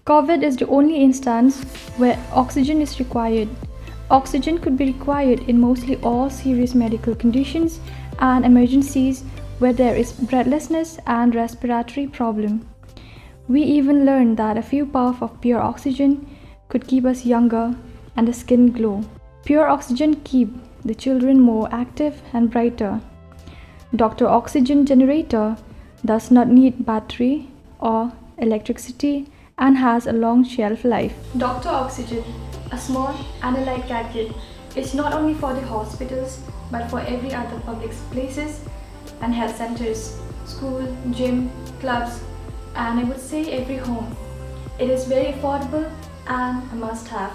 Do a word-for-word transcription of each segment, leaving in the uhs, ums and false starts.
COVID is the only instance where oxygen is required. Oxygen could be required in mostly all serious medical conditions and emergencies where there is breathlessness and respiratory problem. We even learned that a few puff of pure oxygen could keep us younger and the skin glow. Pure oxygen keep the children more active and brighter. Doctor oxygen generator does not need battery or electricity and has a long shelf life. Doctor oxygen, a small and a light gadget, is not only for the hospitals but for every other public places and health centers, school, gym, clubs, and I would say every home. It is very affordable and a must have.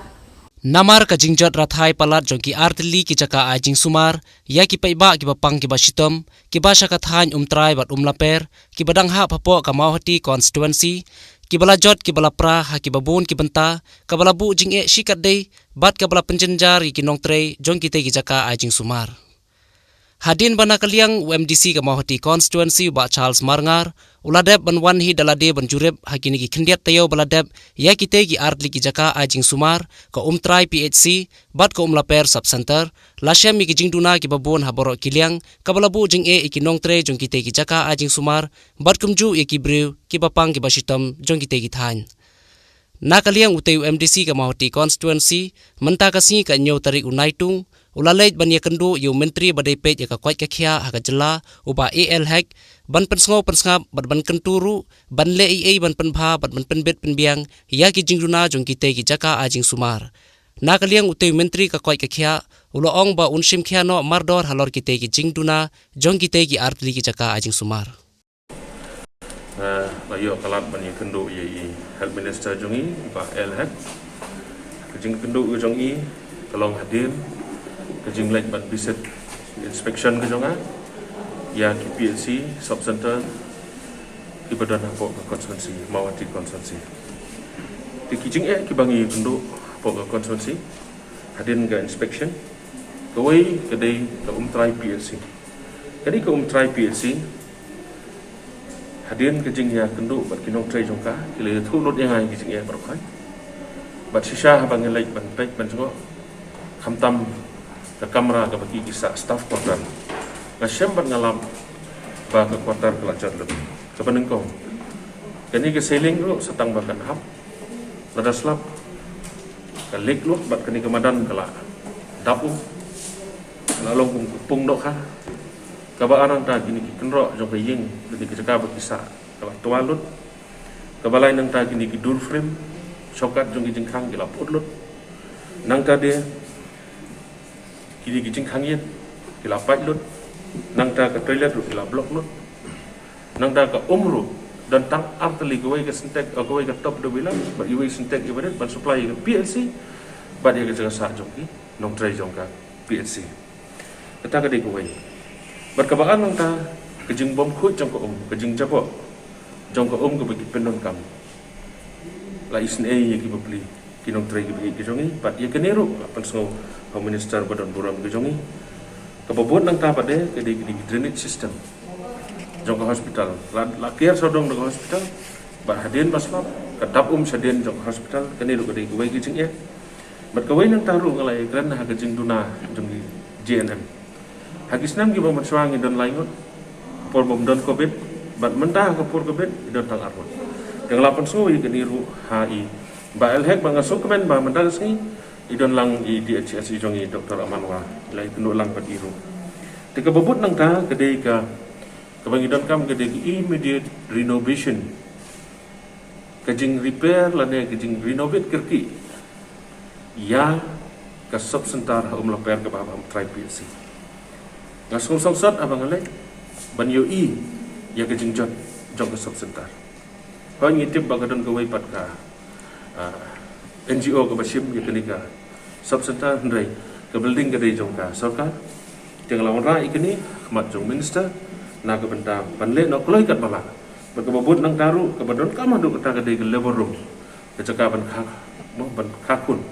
Namar ka jingjot rathai palat jong ki artylli ki jaka ai jingsumar ïa ki paidbah kiba pang kiba shitom, kiba sha ka thaiñ Umtrai bad Umlaper, kiba dang hap hapoh ka Mawhati constituency, kiba la jot kiba la pra ha kiba bun ki bynta, kaba la buh jingeh shikatdei bad kaba la pynjynjar ïa ki nongtrei jong kitei ki jaka ai jingsumar. Hadien ba na ka liang u MDC ka Mawhati constituency u Bah Charles Marngar u la dep ban wan hi da lade ban jurip ha kine ki khyndiat taïew ba la dep ïa kitei ki artylli ki jaka ai jingsumar, ka Umtrai PHC bad ka Umlaper Sub Center, la shem ïa ki jingduna kiba bun ha baroh ki liang, kaba la buh jingeh ïa ki nongtrei jong kitei ki jaka ai jingsumar bad kumjuh ïa ki briew kiba pang kiba shitom jong kitei ki thaiñ. Na ka liang utei u MDC ka Mawhati constituency, mynta ka sngi ka hynñiew tarik u Naitung, u la leit ban ïakynduh ïa u Myntri ba dei peit ïa ka koit ka khiah ha ka jylla u Bah A.L. Hek, ban pynsngew pynsngap bad ban kyntu ruh ban leh ei ei ban pynbha bad ban pynbit pynbiang ïa ki jingduna jong kitei ki jaka ai jingsumar. Na ka liang utei u Myntri ka koit ka khiah u la ong ba un shim khia noh mardor halor kitei ki jingduna jong kitei ki artylli ki jaka ai jingsumar. Nga la ïoh ka lad ban ïakynduh ïa i Health Minister jong i, Bah A.L. Hek. Ka jingkynduh ka jong i ka long hadien ka jingleit ban visit inspection ka jong nga ïa ki PHC Sub Center kiba don hapoh ka constituency, Mawhati constituency. Te ki jingeh kiba ngi ïakynduh hapoh ka constituency hadien ka inspection, kawei ka dei ka Umtrai PHC. Ka dei ka Umtrai PHC, hadien ka jingïakynduh bad ki nongtrei jong ka, ki la ïathuh lut ïa nga ïa ki jingeh baroh kai. Bad shisha haba ngi leit ban peit ban jngoh, khamtam ka kamra kaba ki, ki sah staff quarter, nga shem bad nga lap ba ka quarter ka la jot lut. Kaba nyngkong, kane ka ceiling ruh sa tang ba kan hap, lada slap ka leak lut bad kane ka madan ka la dap um, ka la long kum ka pung dohkha. Kaba ar nangta kine ki kynroh jong ka ïing, kine ki jaka ba ki sah ka la twa lut. Kaba lai nangta kine ki door frame, shortcut jong ki jingkhang ki la put lut. Nangta de kine ki jingkhang ïit ki la pait lut. Nangta ka toilet ruh ki la block lut. Nangta ka um ruh don tang artylli, kawei ka Sintex, eh, kawei ka top da bilang bad iwei Sintex iwei ban supply ïa ka PHC bad ïa ka jaka sah jong ki nongtrei jong ka PHC. Kata ka dei kawei. Bad kaba ar nangta ka jingbymkhuid jong ka um, ka jingjaboh jong ka um kaba ki pyndonkam. La isynei ïa ki bapli ki nongtrei kiba ïeit ki jong i, bad ïa kane ruh la pynsngew ha u minister ba don burom ki jong i. Kaba bud nangta pat de ka dei, ka dei ki drainage system jong ka hospital. La, la kiar sawdong da ka hospital, bad hadien ba slap ka dap um shadien jong ka hospital. Kane ruh ka dei kawei ka jingeh. Bad kawei nangta ruh nga la ïakren ha ka jingduna jong ki JNM. Ha ki snem kiba mynshuwa ngi don lai ngut por bym don covid, bad mynta ha ka por covid ngi don tang ar ngut. Te nga la pynsngew ïa kane ruh ha i Bah A.L. Hek, ba nga sngewkmen ba mynta ka sngi i don lang i DHS i jong i Doctor Amanwa, la ïakynduh lang bad i ruh. Te kaba bud nangta ka dei ka, kaba ngi donkam ka dei ka immediate renovation, ka jingrepair lane ka jingrenovate kyrkieh ïa ka sub center ha Umlaper kaba ha Umtrai PHC. Nga sngewsih sat haba nga leit ban ïohi ïa ka jingjot jong ka sub center. Hooid, ngi tip ba ka don kawei pat ka, ah, NGO kaba shim ïa kane ka sub center, hynrei ka building ka dei jong ka sorkar. Te nga la wanrah ïa kane ha khmat jong minister na ka bynta ban leh noh kloi katba lah. Bad kaba bud nangta ruh kaba donkam haduh katta ka dei ka labor room, ka jaka ban kha, mo, ban kha khun.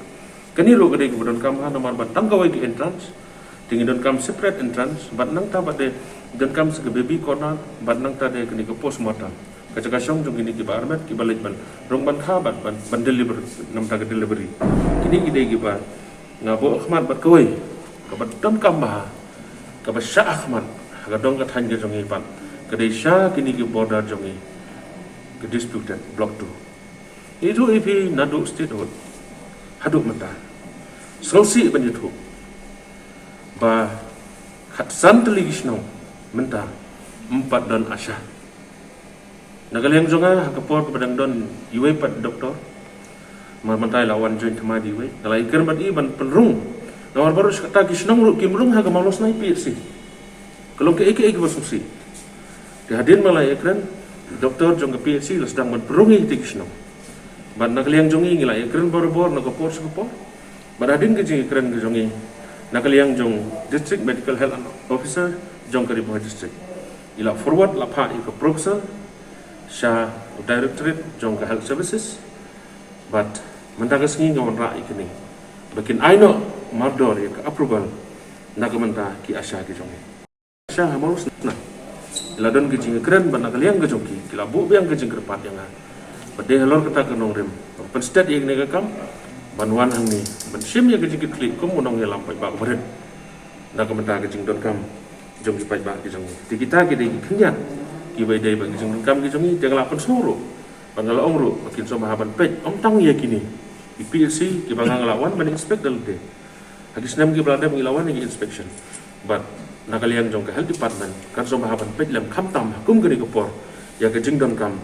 Kane ruh ka dei kaba donkam ha, namar ba tang kawei ka entrance, te ngi donkam separate entrance, bad nangta bad de donkam sa ka baby corner, bad nangta de kane ka postmortem. Ka jaka shong jong kine kiba armet, kiba leit ban rung ban kha, ban, ban, ban deliver, namar ka delivery. Kine ki dei kiba nga buh khmat bad kawei kaba donkam bha, kaba shah khmat ha ka dong ka thaiñ ka jong ngi pat, ka dei sha kine ki border jong ngi, ka disputed Block two. Ïathuh ïa phi naduh statehood haduh mynta. Sngewsih ban ïathuh ba khatsan tylli ki shnong mynta ym pat don ASHA. Na ka liang jong nga, ha ka por kaba dang don iwei pat doktor, ma mynta i la wan join thymmai da iwei, nga la ïakren bad i ban pynrung. Namar baroh shi katta ki shnong ruh kim rung ha ka Mawlosnai PHC. Ka long kaei kaei kaba sngewsih. Te hadien ba la ïakren, doktor jong ka PHC la sdang ban pynrung ïa kita ki shnong. Bad na ka liang jong ngi, ngi la ïakren barabor na ka por sha ka por. Bad hadien ka jingïakren ka jong ngi, na ka liang jong District Medical Health Officer jong ka Ri Bhoi District, i la forward, la phah ïa ka proposal sha u Directorate jong ka Health Services. Bad mynta ka sngi nga wanrah ïa kine ba kin ai noh mardor ïa ka approval na ka bynta ki ASHA ki jong ngi. ASHA ha Mawlosnai, i la don ka jingïakren bad na ka liang ka jong ki, ki la buh biang ka jingkyrpad ïa nga ba dei halor kata ka nongrim ban pynsted ïa kane ka kam, ban wan hangne ban shim ïa ka jingkitkhlieh kum u nongïalam paidbah uba rit na ka bynta ka jingdonkam jong ki paidbah ki jong ngi. Te kita ki dei ki khyndiat kiba dei bad ki jingdonkam ki jong ngi. Te nga la pynsngew ruh bad nga la ong ruh ba kin sngewbha ban peit, ym tang ïa kine, ki PHC kiba nga, nga la wan ban inspect da lade. Ha ki snem kiba la dep ngi la wan ïa ki inspection. Bad na ka liang jong ka Health Department kan sngewbha ban peit lem khamtam ha kum kane ka por ïa ka jingdonkam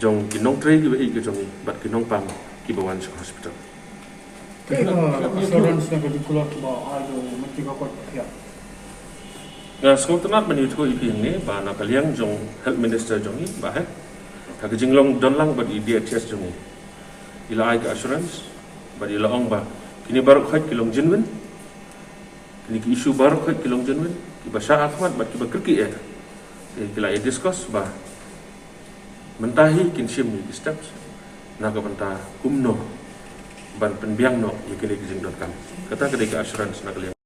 jong ki nongtrei kiba ïeit ki jong ngi bad ki nongpang kiba wan sha ka hospital. Kaei ka assurance ne ka jingkular ba ai jong Myntri ka koit ka khiah? Nga sngewtynnat ban ïathuh ïa phi hangne ba na ka liang jong Health Minister jong ngi, Bah Hek, ha ka jinglong don lang bad i DHS jong ngi, i la ai ka assurance bad i la ong ba kine baroh khoit ki long genuine. Kine ki issue baroh khoit ki long genuine, kiba shah khmat bad kiba kyrkieh eh. Te ki la ïa discuss ba mynta hi kin shim ïa ki steps na ka bynta kumno ban pynbiang noh ïa kine ki jingdonkam. Kata ka dei ka assurance na ka liang.